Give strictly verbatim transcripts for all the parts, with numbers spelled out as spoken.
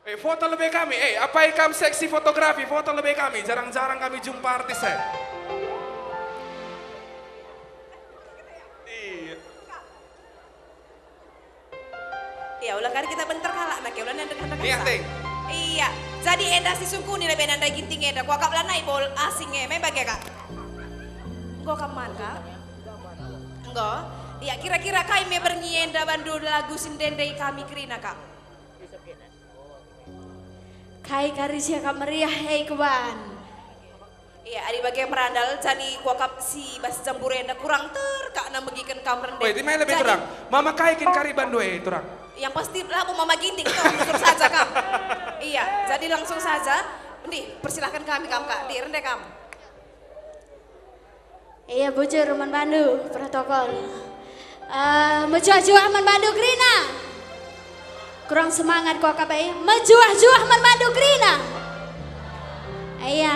Eh, foto lebe kami. Eh, apai kam seksi fotografi, foto lebe kami. Jarang-jarang kami jumpa artis, eh. Iya. Iya, ula kari kita benter kalak nake, ula nandek-nandek Iya, asa. Teng. Iya, jadi enda si sungkuni lebe nandai Ginting enda, kuakap lanai bol asing e, me bage, Kak? Enggo kam man, Kak? Enggo. Iya, kira-kira kai me berngi enda bandu lagu si ndendei kami kerina, Kak? Kai kari si akap meriah, hei kuban. Iya, adi bage merandal, jadi kuakap si bas jambure enda kurang terkakna megiken kam rende. Woi, di mai lebih Jadi, kurang. Mama kai kin kari bandu e, turang? Yang pasti labo Mama Ginting, toh, usur saja kam. Iya, jadi langsung saja. Ndi, persilahkan kami kam, Kak. Ndi, rende kam. Iya, bujur man bandu, protokol. Eh, mejuah-juah man bandu kerina. Kurang semangat kok, Kak, eh. Mejuah-juah man bandu kerina. Iya.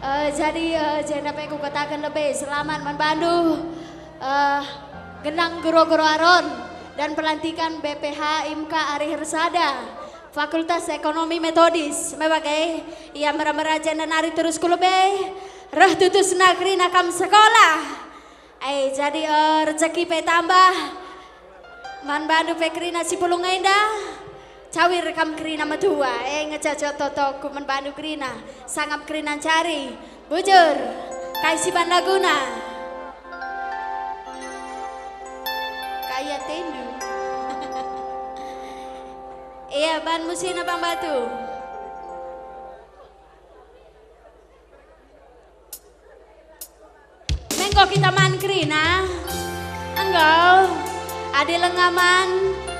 Eh, jadi, eh, jenda pe kukataken lebe selamat man bandu. Eh, genang gero-gero Aron dan pelantikan B P H I M K Ari Hersada, Fakultas Ekonomi Metodis, me bage, ia mera-mera jenda nari terus ku lebe, reh tutusna kerina kam sekolah. Eh, jadi, eh, rejeki pe tambah, man bandu pe kerina si pulung enda, cawir kam kerina metua, eh, ngejajot totokku man bandu kerina, sangap kerina ncari. Bujur, kai si ban laguna? Kai atendu? Ia ban musina Bang Batu. Mengko kita man kerina. Enggo. Adi langa man,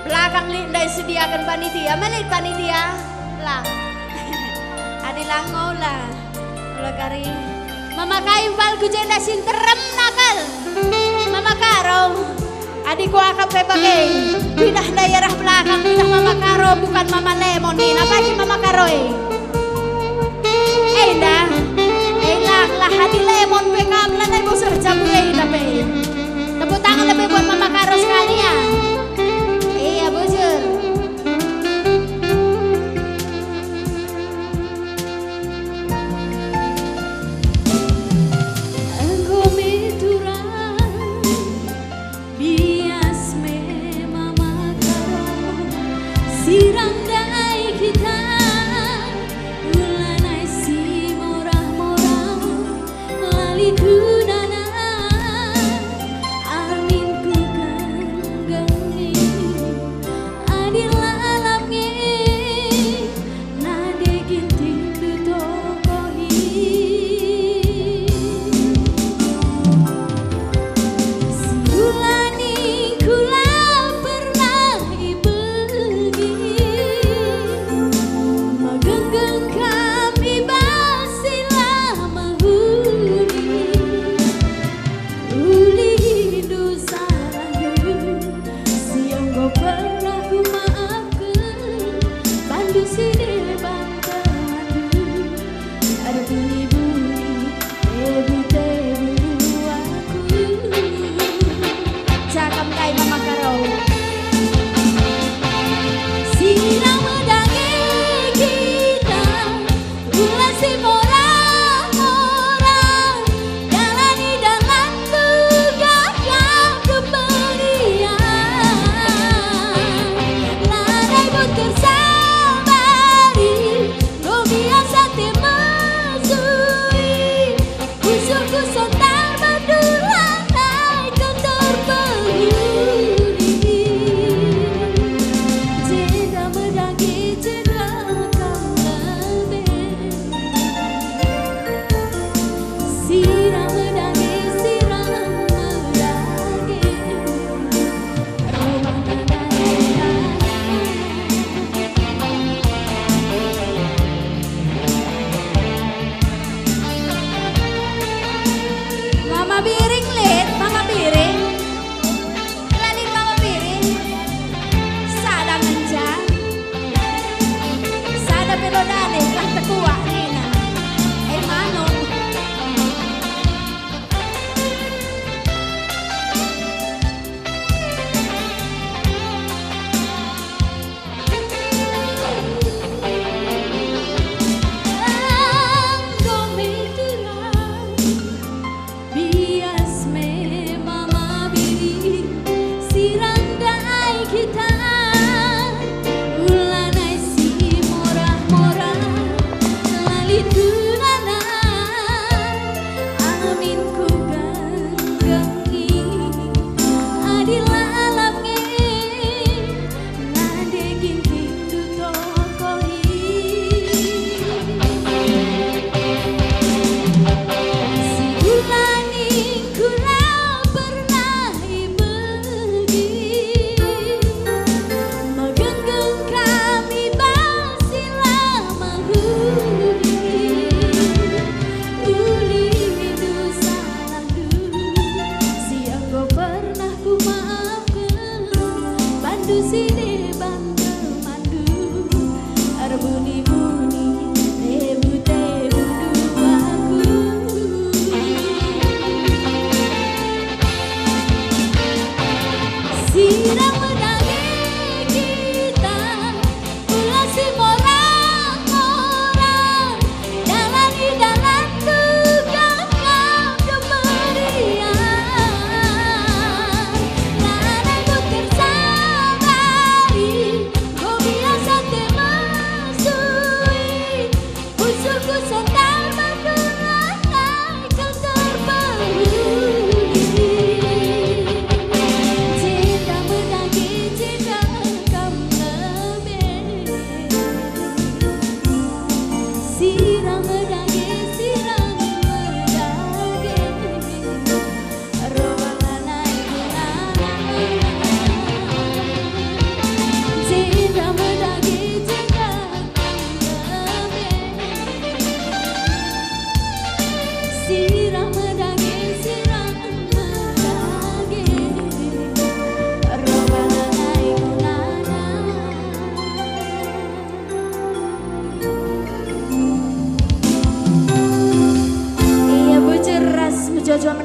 belakang lit ndai sediaken panitia. Melit panitia. Lah. Adi la enggo la. Ula kari. Mama kai mpal ku jenda si nterem nakal. Mama Karo. Adi kuakap pe bage. Pindah ndai arah belakang, pindah Mama Karo, bukan Mama Lemon nina. Pagi Mama Karo e. Enda. Elah lah adi Lemon pe kam lanai bosor jabu enda pe. Tepuk tangan lebih buat Mama Karo sekali ya. Iya, bujur. Enggo me turang, bias me Mama Karo, sirang ndai kita, ulanai si morah-morah. Laliku nana, amin ku genggengi, adi lalap nge, nade Ginting ku tokohi. Siulani ku la pernah ibegi, megenggeng kami bas si la mehuli. Ulihindu salahndu, si enggo pernah kumaafken, bandu si deban temandu. Erbuni-buni, tebu-tebu aku. Cakap kai Mama Karo. Sirang medangi kita, ula si morah-morah, jalani dalan tugas yang keperian. Lanai butuh sabar.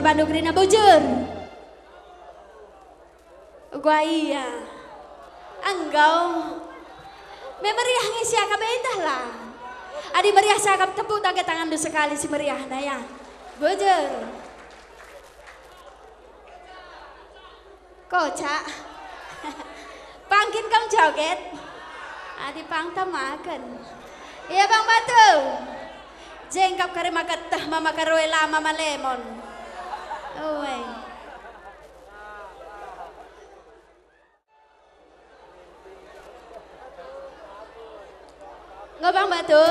bandu kerina bujur. Gua ia. Enggo. Me meriah nge siakap endah lah. Adi meriah siakap tepuk tangke tanganndu sekali si meriahna ya. Bujur. Kocak. Pang kin kam joget? Adi pang tamaken. Ia Bang Batu. Jengkap kari maka teh mama karue lama malemon. Ue. Ngobang batu.